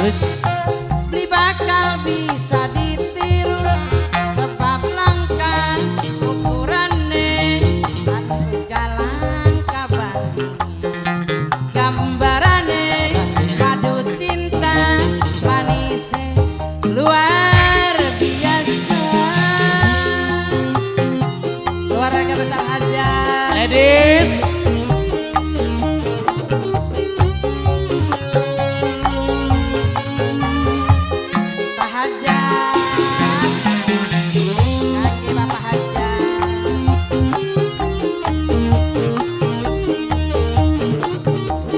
Terus beli bakal bisa ditiru sebab langka ukurane lan uga langka bandinge gambarane madu cinta manise luar biasa. Keluarga besar aja. Ladies. Pak Hajat, kaki Bapak Hajat.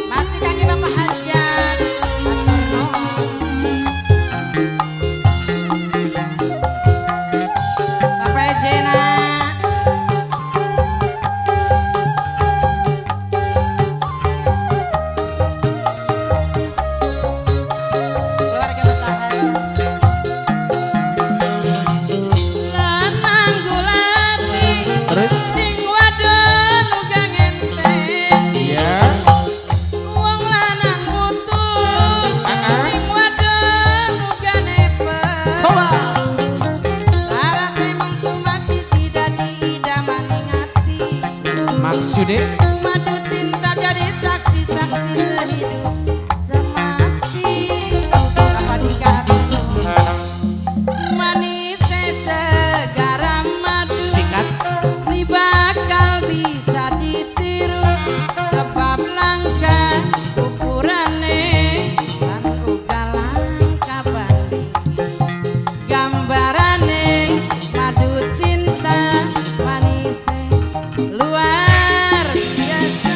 Masih kaki Bapak Hajat. Atur nuhun. Bapak Jena. Keluarga besar Hajat. Lanang gulati Terus sing wadon uga ngenteni. ya. Wong lanang butuh sing wadon uga nepel. Sarate mung tumati tidak diidamani ngati. Maksudnya Madu cinta jadi saksi-saksi sehidup semati. Apa dikata manis segara madu sikat. Li bakal bisa ditiru sebab langka ukurane lan uga langka bandinge gambarane madu cinta manise luar biasa.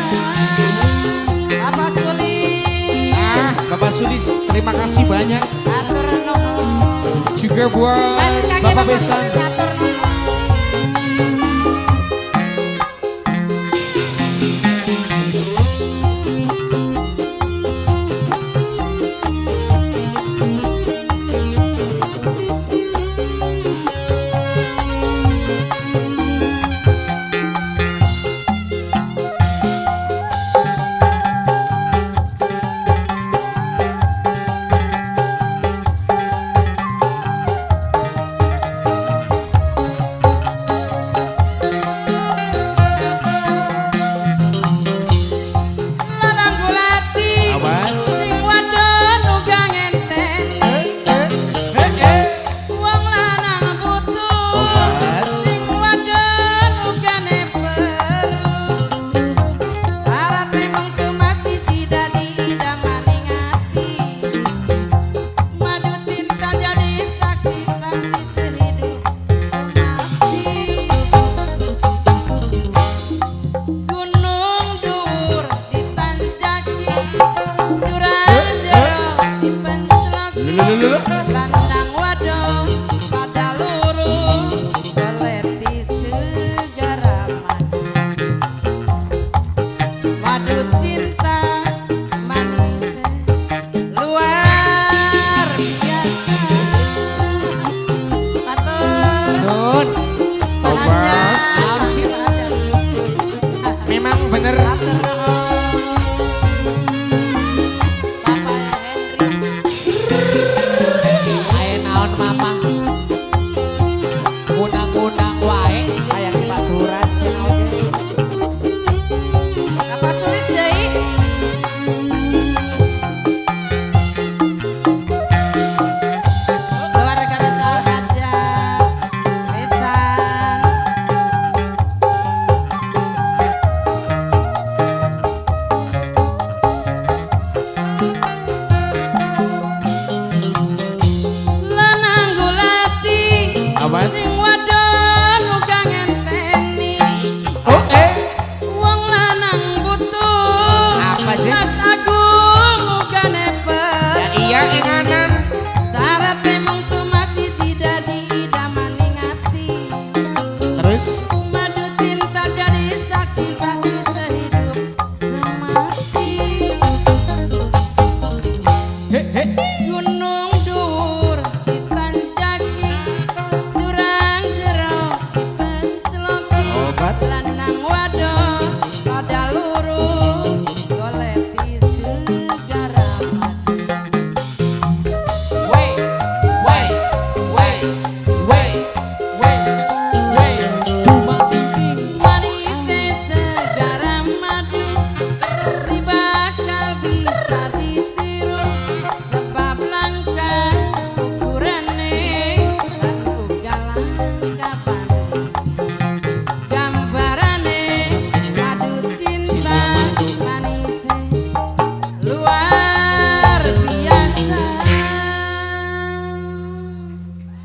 Bapak Sulis, Ah, Bapak Sulis, terima kasih banyak. atur nuhun. Juga buat Masih kaki Bapak Bapak Besan. Sulis, atur nuhun. Lanang gulati Awas. sing wadon uga ngenteni. Wong lanang butuh Obat. sing wadon uga nepel. Sarate mung tumasi tidak diidamani ngati. Madu cinta jadi saksi-saksi sehidup semati. Gunung dhuwur ditanjaki, jurang jero dipencloki. Lanang wadon pada loro goleti segara madu. Madu cinta manis luar biasa. Matur Nun. Pak Obat. Hajat. Naon sih? Pak Hajat. Memang bener. Matur nuhun. Bapak Henry. Ayo naon mama ngundang-ngundang wae aya di baturan cenah oge. Bapak Sulis deui. Keluarga besar Hajat Besan. Lanang gulati Awas. sing wadon uga ngenteni. Oh, eh. Wong lanang butuh Apa, Cik? Mas Agung uga nepel. Ya iya inganan. Sarate mung tumasi tidak diidamani ngati. Terus Madu cinta jadi saksi-saksi sehidup semati. he he. Gunung